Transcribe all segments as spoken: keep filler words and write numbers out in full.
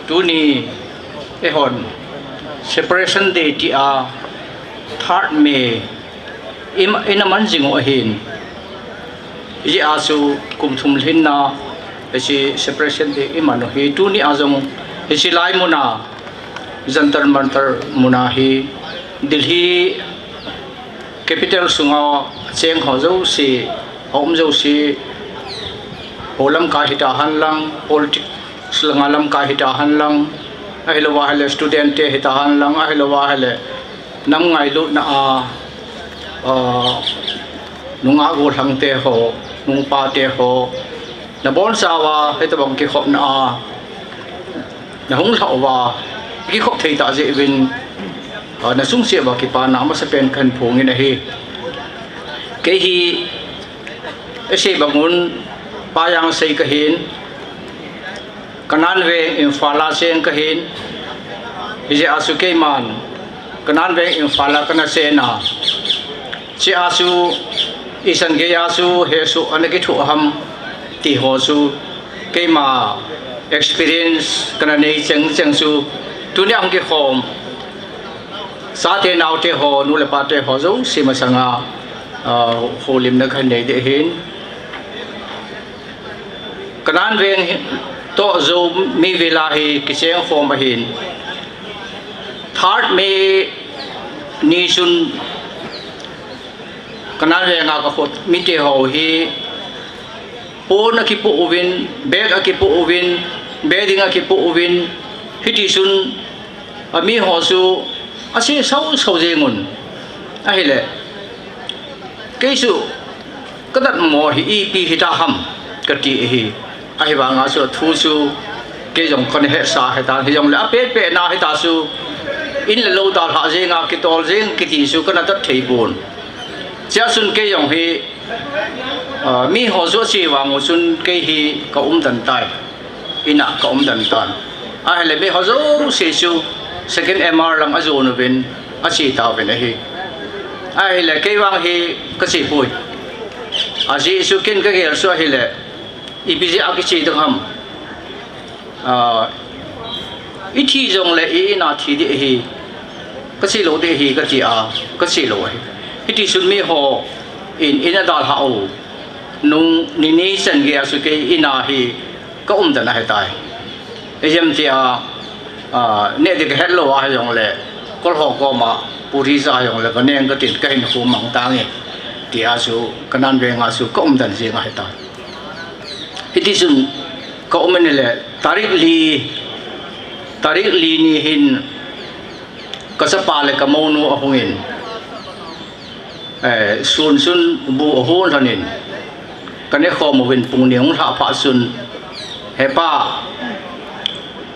Tuni eihon Separation Day tia third May ima, ina man jing u ahin. Hijeh a chu kum thum lhinna hiche Separation Day iman u hi tuni a jong hiche lai muna Jantar Mantar muna hi Delhi capital sunga cheng ho jouse, a um jouse, ho lamkai hita henlang, politics langa lamkai hita henlang, ahilouva ahile student te hita henlang, ahilouva ahile nam ngailutna a, a, nungah gollhang te ho, nupa te ho, nabonchauva, hitobang kikhopna a, nahung lhah uva, kikhop thei tah jeh uvin, a, nasungse uva kipana masapen kahin phongin ahi. Kei hi, isei bang un, Pa Jangsei kahin, Kanan veng Imphal a cheng kahin, hijeh a chu keiman, Kanan veng Imphal a kana chena, chea chu, ichan geiya chu hesoh ana kithoh ham, ti ho chu, keima experience kana nei cheng cheng chu, tunia hung kikhom, chate naote ho, nu le pate ho jouse masanga, a, houlimna kahin nei ding ahin. Kanan veng hi, toh Zomi Villa hi kicheng khom ahin. Third May ni chun Kanan venga kakhop mite ho hi pon akipoh uvin, bag akipoh uvin, bedding akipoh uvin, hitichun, a, miho chu ase sau sau jeng un. Ahile, kei chu kadatmo hi ipi hita ham kati ahi. Ahivanga chu athu chu kei jong kana hetsah ahitan, hijongle apetpetna hita chu in le lou dalhah jenga kitol jeng kiti chu kana dat thei pon. Chea chun kei jong hi, a, miho chu ache vang u chun kei hi ka umden tai. Ina ka umden tan. Ahile miho jouse chu second M R lang ajon uvin ache tauvin ahi. Ahile kei vang hi kachepoi. Ajeh chu ken kagel chu ahile, ipi jeh a kiche ding ham. A, ithi jongle i-in a thi ding ahi, kache lou ding ahi katia, kache lou ahi. Hitichun miho in, in adalhah u nung nini chan geiya chu kei ina hi ka umden ahitai. Ijemtia, a, neh ding kahet lou ahijongle, kolho koma puri ja jongle vaneng katin kahin khum mang tange, tia chu Kanan venga chu ka umden jeng ahitai. Hitichun ka um in ahile, tarik li, tarik li ni hin kachapa le kamounu ahungin, eh, sun chun bu ahon lhonin, kaneh khom uvin pung ni hung lhah phat chun, He pa,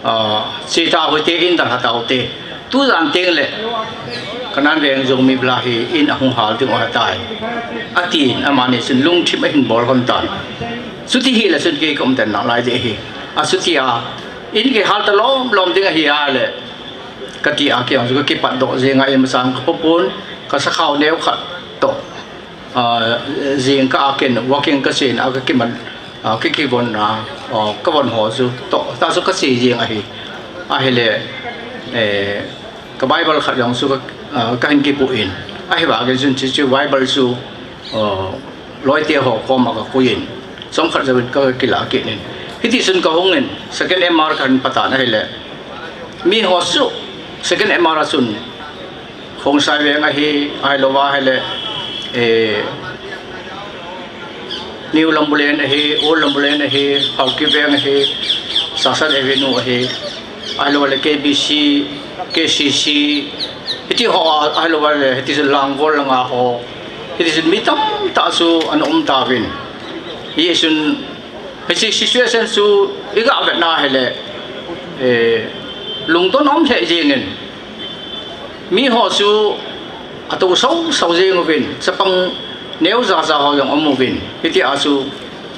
a, che tau hite, in dalha taute. Tujan tengle Kanan veng Zomi Villa hi in ahung hal ding u ahitai, atin, amani chun lungthim ahin bol lhon tan. Chuti hile chun kei ka umden nalai ding ahi. Achutia in kihal ta lom lom ding ahi ale, katia kei jong chu kakipatdoh jenga, imachan kapopon, kasakhao neo khat toh, a, jingkah a ken walking kachen a kakiman, a, kikivon a, a, kavon ho chu toh ta chu kache jeng ahi. Ahile, eh, ka Bible khat jong chu ka, a, kahin kipoh in, ahivangin chun chuche Bible chu, a, loite ho koma kakoiyin, chomkhat jouvin kakilah kit in. Hitichun kahungin second M R kahin patan ahile, miho chu second M R a chun Khongsai veng ahi, ahilouva ahile, eh, New Lambulen ahi, Old Lambulen ahi, Haokip veng ahi, Sasat Avenue ahi, ahiloule K B C, K C C, hitiho a, ahiloule hitichun Langol langa ho, hitichun mi tamtah chu ana um tauvin. Hichun hiche situation chu iga vetna hile, eh, lungdon um lheh jengin, miho chu atou sau sau jeng uvin, chapang neo jaja ho jong um uvin, hitia chu,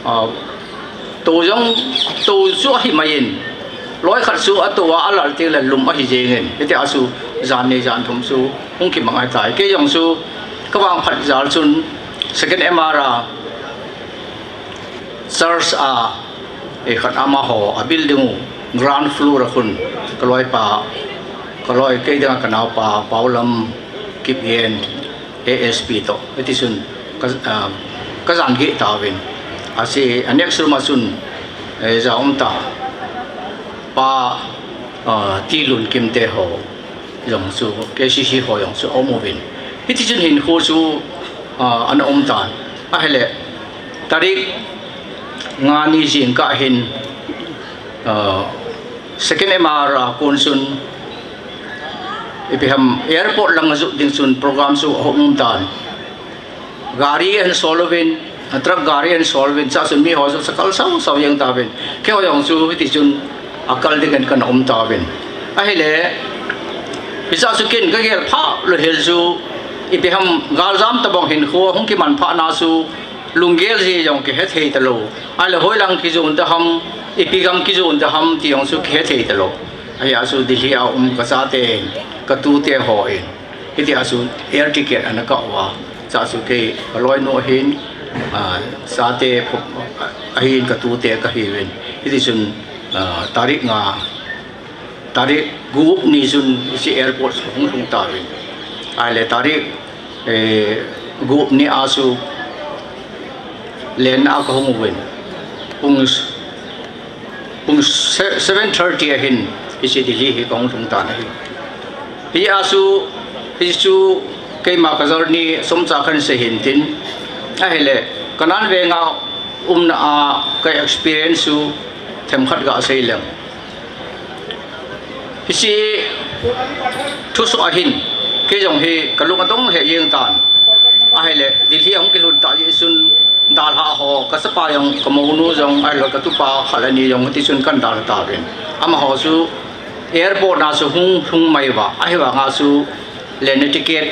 a, tou jong, tou chu ahimai in, loikhat chu atou a alal tengle lum ahi jengin, hitia chu jan ni jan thum chu hung kimang ahitai. Kei jong chu kavangphat jal chun second M R a church a, eh, khat amaho a building u Ground floor a khun, ka loipa, ka loi kei dinga ka naopa, Paulam Kipgen, A S P toh, hiti chun ka, ah, ka jan geh tauvin. Ahi, a next room a chun, eh, ja um ta, Pa, ah, T. Lunkim te ho jong chu, K C C ho jong chu aum uvin. Hiti chun hinkho chu, ah, ana um tan. Ahile, tarik nga ni jingkah hin, ah, second M R a kon chun, ipi ham airport lang a jot ding chun program chu ahung um tan. Gari ahin sol uvin, a truck gari ahin sol uvin, chua chun mi ho chu sakal sau sau jeng tauvin. Keiho jong chu hiti chun akal dingin kana um tauvin. Ahile, hichea chu ken ka gel pha lou hel chu, ipi ham galjam tabang hinkho hung kiman pha na chu, lunggel ji jong kihe thei talou. Ahile hoilang kijon ta ham, ipi gam kijon ta ham ti jong chu kihe thei talou. Ahia chu Delhi a um ka chate, ka tute hon, hitia chu air ticket ana kah uva. Chua chu kei ka loinu ahin, ah, chate, ahin ka tute kahiuvin. Hiti chun, ah, tarik nga, tarik gup ni chun hiche airport chu hung lhung tauvin. Ahile tarik, eh, gup ni a chu lenna a ka hung uvin. Pung, pung se-, seven thirty a hin hiche Delhi hi ka hung lhung tan ahi. Hia chu, hichu keima ka journey chomcha kahin sei hintin. Ahile, Kanan venga umna a ka experience chu themkhat gasei leng. Hiche thusoh a hin, kei jong hi ka lung adong lheh jeng tan. Ahile, Delhi a hung kilhun ta jeh chun, dalhah ho, ka chapa jong, ka mounu jong, ahilou ka tupa khat le ni jong, hiti chun kahin dalha tauvin. Amaho chu airport na chu hung lhung mai uva, ahivanga chu lenna ticket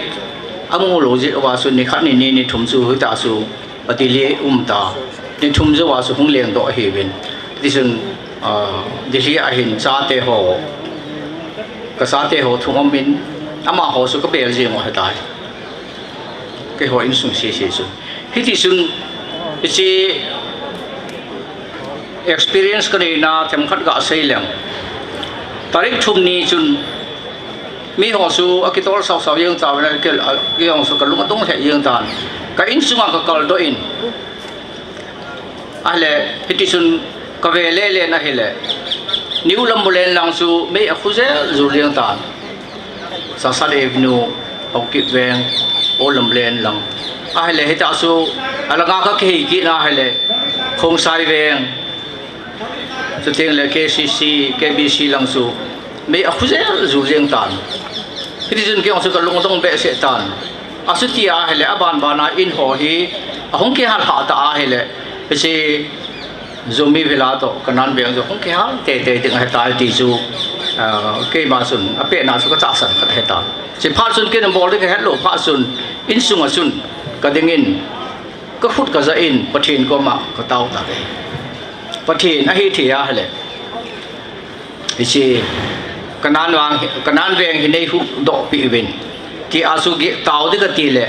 amu lou jeh uva chu nikhat ni ni ni thum chu hitia chu Delhi a um ta. Ni thum jouva chu hung lengdoh ahiuvin. Hiti chun, ah, Delhi a hin chate ho, ka chate ho thum umin, amaho chu ka bel jeng u ahitai. Keiho insung sese chun. Hiti chun, hiche experience ka neina themkhat gasei leng. Tarik thum ni chun, miho chu akitol sau sau jeng tauvin, kei jong chu ka lung adong lheh jeng tan. Ka insunga ka kaldoh in. Ahile, hiti chun ka ve le le na ahile, New Lambulane lang chu mei akhu jel jul jeng tan. Sasat Avenue, Haokip Veng, Old Lambulane lang. Ahile, hitia chu alanga ka kihei kit na ahile, Khongsai Veng, chuteng le K C C, K B C lang chu mei akhu jel jul jeng tan. Hiti chun kei jong chu ka lung adong behseh tan. Achuti ahile, aban bana in ho hi ahung kihal hah ta ahile, hiche Zomi Villa toh Kanan veng jong hung kihal teitei ding ahitai ti chu, ah, keima chun apehna chu ka tahsan khat ahitai. Hiche phat chun kei in bol ding ka het lou phat chun, insunga chun ka dingin, ka khut ka jah in Pathen koma ka tao tai. Pathen, ahi thei ahile, hiche Kanan veng hi, Kanan veng hi nei huhdoh peh uvin, tia chu geh tao ding kati le,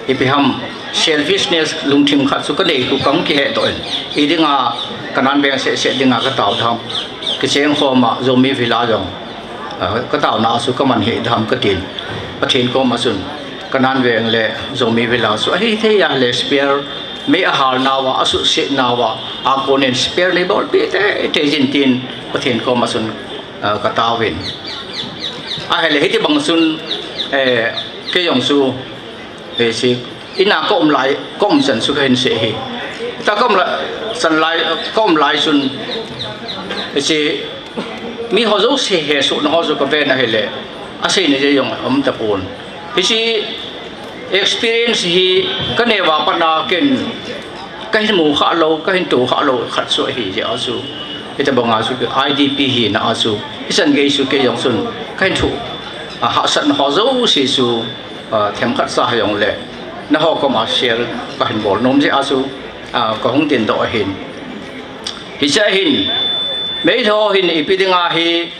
ipi ham selfishness lungthim khat chu ka nei hu, ka hung kihetdoh in, i dinga Kanan veng seh seh dinga ka tao dem, kicheng khoma Zomi Villa jong, ah, ka taona chu ka man hih dem katin, Pathen koma chun Kanan veng le Zomi Villa chu ahi thei ahile spare, mei ahal nauva, asutset nauva, a konin spare nei bolpeh teitei jin tin Pathen koma chun, ah, ka taovin. Ahile hiti bang chun, eh, kei jong chu, eh, hiche ina ka um lai, ka um chan chu ka hin sei hi. Tua ka um lai, chan lai, ka um lai chun, hiche miho jouse hesohna ho chu ka ven ahile, aseina jeh jong aum tapon. Hiche experience hi ka neo a pat a ken ka hin mu kha lou, ka hin tou kha lou khat chu ahi jeh a chu, hitobanga chu I D P hina a chu, hichan gei chu kei jong chun ka hin thu, ah, hahsatna ho jouse chu, ah, themkhat cha hijongle, nangho koma share ka hin bol nom jeh a chu, ah, ka hung dingdoh ahin. Hichea hin, Meitei ho hin ipi dinga hi,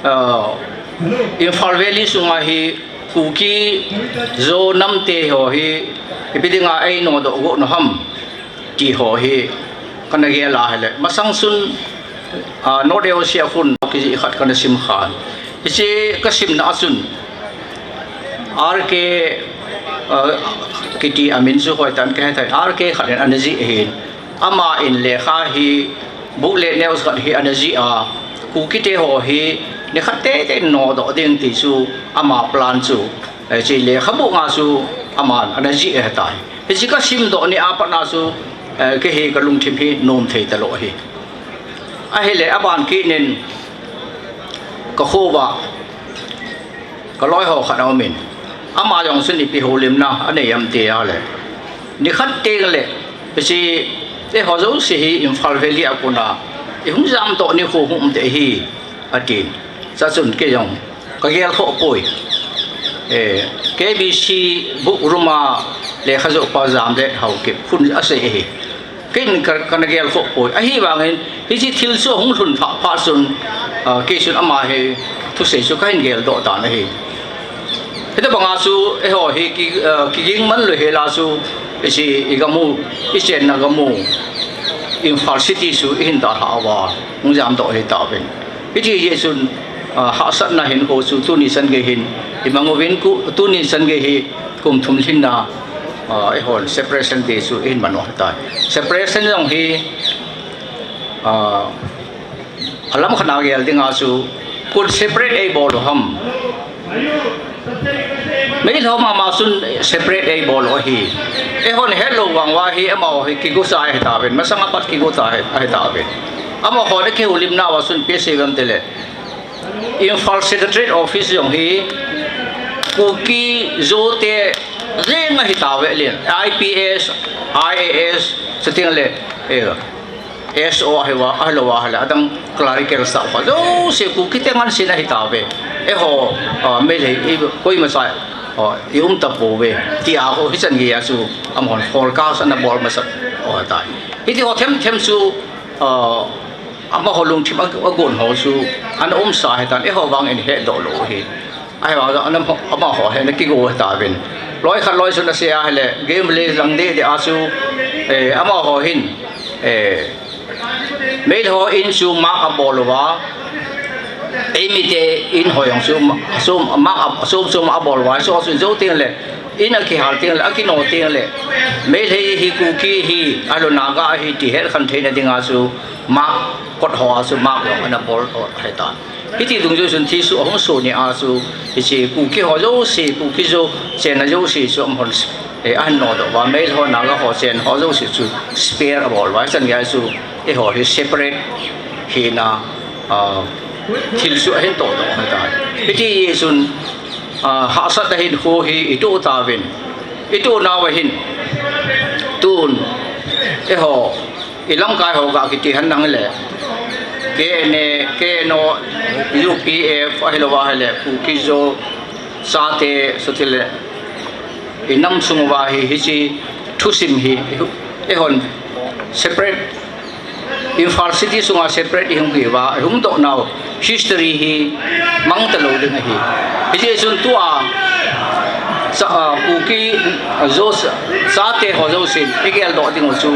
ah, Imphal Valley sunga hi Kuki, Zo, Namte ho hi ipi dinga einodoh got u ham ti ho hi kana gel ahile, masang chun North East Asia khun kijih khat kana sim khan. Hiche kasimna a chun R K kiti amin chu hoitan kahe thei. R K khat in ana jih ahin. Ama in lekha hi book le news khat hi ana jih a, Kukite ho hi nikhat teitei nodoh ding ti chu ama plan chu, hiche lekhabu nga chu aman ana jih ahitai. Hiche kasimdoh ni a patna chu kei hi kalungthim hi nom thei talou ahi. Ahile aban kit nin kakho uva kaloiho khat aumin, ama jong chun ipi houlimna anei am tia le, nikhat tengle hiche eiho jouse hi Imphal Valley a kona ihung jamdoh nikho hung um ding ahi, atin. Chuchun kei jong kagel khoh poi. K B C book room a lekhajoh pa Jamlet Haokip khun asei ahi. Keiin kana gel khoh poi. Ahivangin hiche thil chu ahung lhun phat phat chun, kei chun ama hi thusei chu kahin geldoh tan ahi. Hitobanga chu eiho hi kiging manlou hela chu, hiche igam u, ichenna gam u Imphal City chu ihin dalhah uva hung jamdoh ahitauvin. Hiti jeh chun hahsatna hinkho chu tuni chan gei hin imang uvin, tuni chan gei hi kum thum lhinna eihon Separation Day chu ihin man u ahitai. Separation jong hi alam khat a gel dinga chu, koiin separate eibol u ham? Meilhei mama chun separate eibol u ahi. Eihon hetlou vang uva hi amaho hi kigocha ahitauvin, masanga pat kigocha ahitauvin. Amahon akihoulimna uva chun ipi asei uvem tile, Imphal Secretariat Office jong hi Kuki Zo te jeng ahitauve, len I P S, I A S, chutengle S O ahiuva, ahilou ahile adang clerical staff ho jouse Kukite ngansen ahitauve. Eiho Meilhei koimacha ium tapouve tia hichan geiya chu amahon forecast ana bol masat u ahitai. Hitiho themthem chu amaho lungthim agon ho chu ana umsa ahitan, eiho vangin hetdoh lou ahi. Ahivang amaho hi ana kigo ahitauvin. Loi khat loi chun asei ahile, Game Village lang deh deh a chu amaho hin Meilhei ho in chu mark abol uva, eimite in ho jong chu mark chom chom abol uva, chu chu jou tengle in akihal tengle, akino tengle, Meilhei hi, Kuki hi, ahilou Naga ahi ti hetkhen theina dinga chu mark, kot hoa chu mark jong ana bol u ahitan. Hiti dungjui chun thilsoh ahung soh ni a chu, hiche Kuki ho jouse, Kuki Zo chenna jouse chu amahon ahin nodoh uva, Meilhei ho, Naga ho chenna ho jouse chu spare abol uva, hichan geiya chu eiho hi separate hina thil chu ahin tohdoh ahitai. Hiti jeh chun hahsatna hinkho hi itoh tauvin, itoh nauva hin tun eiho ilamkai ho ga kiti henlang hile, K N A, K N O, U P F, ahilou ahile Kuki Zo chate, chutile inam sung uva hi hiche thusim hi eihon separate, Imphal City sunga separate ihung hi uva, ihung doh nau history hi mang talou ding ahi. Hijeh chun tua Kuki Zo chate ho jousen igeldoh dingu chu,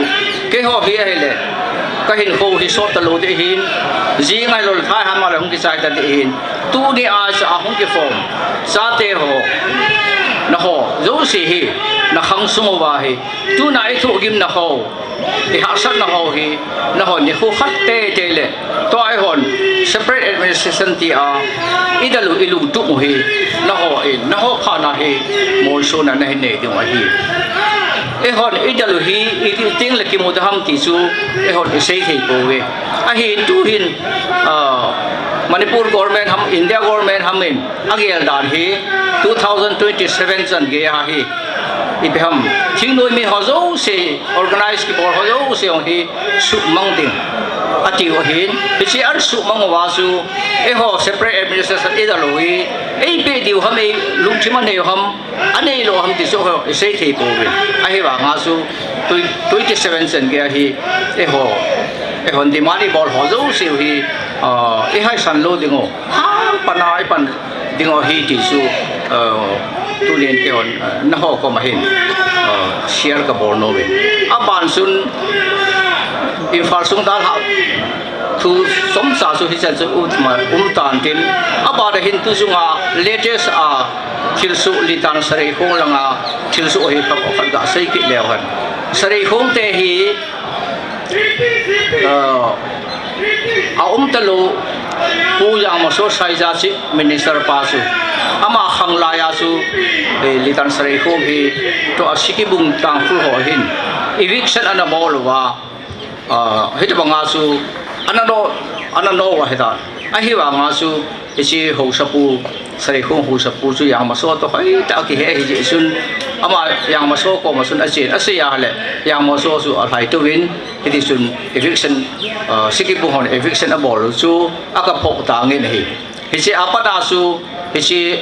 keiho hi ahile kahinkho hi sot talou ding ahin, jing ahilou le thai ham a le hung kichai ta ding ahin, tuni a chu ahung kiform chate ho, naho jouse hi nakhang sung uva hi tuna ithohgimna ho, ihahsatna ho hi nahon nikho khat teitei le tua eihon separate administration tia idel u ilungtup u hi nahon naho phatna hi molsona nahin nei dingu ahi. Eihon idel u hi iti tengle kimudoh ham ti chu eihon isei thei pouve. Ahin tuhin Manipur government ham, India government ham in agel dan hi two thousand twenty-seven chan geiya hi ipi ham, thingnoimi ho jouse, organize kibol ho jouse jong hi suhmang ding atiu ahin, hiche asuhmang uva chu eiho separate administration idel u hi eipeh diu ham, eilungthim anei u ham, aneilou ham ti chu isei thei pouvin. Ahivanga chu twenty-seven chan geiya hi eiho, eihon demand ibol ho jouse u hi ihaisan lou dingu, hangpana ipan dingu ahi ti chu tunin keihon naho koma hin share kabol nomin. Aban chun Imphal sung dalhah Thu chomcha chu hichan chu um tan tin, aban a hin tu chunga latest a thilsoh Litan Sareikhong langa thilsoh hi phabep khat gasei kit leu hen. Sareikhong te hi, uh, aum talou Pu Jangmaso Saiza Chief Minister pa chu ama khang laiya chu, eh, Litan Sareikhong hi tua Sikibung Tangkhul ho hin eviction ana bol uva, ah, hitobanga chu ana no, ana no uva hitan. Ahivanga chu hiche Haosapu, Sareikhong Haosapu chu Jangmaso toh hoitah a kihe ahi jeh chun, ama Jangmaso koma chun achen, asei a le Jangmaso chu alhai touvin, hiti chun eviction, ah, Sikibung hon eviction abol chu akaphoh tangin ahi. Hiche apat a chu, hiche,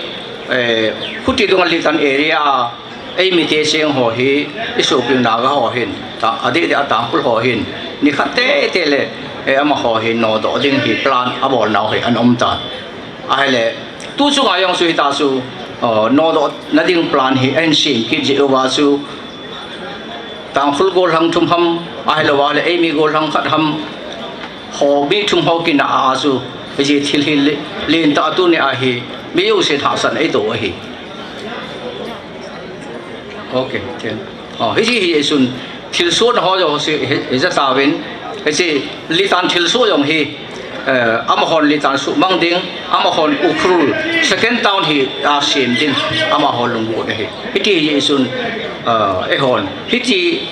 eh, khuti dunga Litan area a, eimi te cheng ho hi, isopi Naga ho hin, ta, adeh deh a Tangkhul ho hin, nikhat tete le, eh, amaho hi nodoh ding hi plan abol nau hi ana um tan. Ahile, tu chunga jong chu hita chu, uh, nodoh na ding plan hi ahin sem kit jeh uva chu, Tangkhul gollhang thum ham, ahilouva le eimi gollhang khat ham, ho mi thum ho kinah a chu, hiche thil hi le, lentah a tuni a hi, mi jousen hahsatna eidoh ahi. Ok, ken. Oh, hiche hi, hichun thilsohna ho jouse hi, hi, hija tauvin, hiche Litan thilsoh jong hi, eh, amahon Litan suhmang ding, amahon Ukhrul second town hi asem ding, amaho lunggot ahi. Hiti hi, hichun, eh, eihon hiti,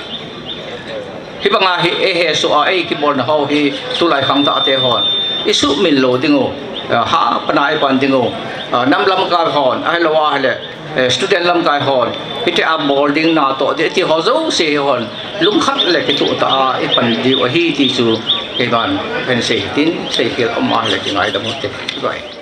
hibanga hi eihesoh a eikibolna ho hi tulai khangthah te hon isuhmil lou diu, eh, hapan a ipan diu, eh, nam lamkai hon, ahilouva ahile, eh, student lamkai hon, hitia bol ding natoh ding ti ho jouse hi hon lungkhat le kithoh tah a ipan diu ahi ti chu keiman kahin sei tin, seikhel um a le kingaidam ute. Bye.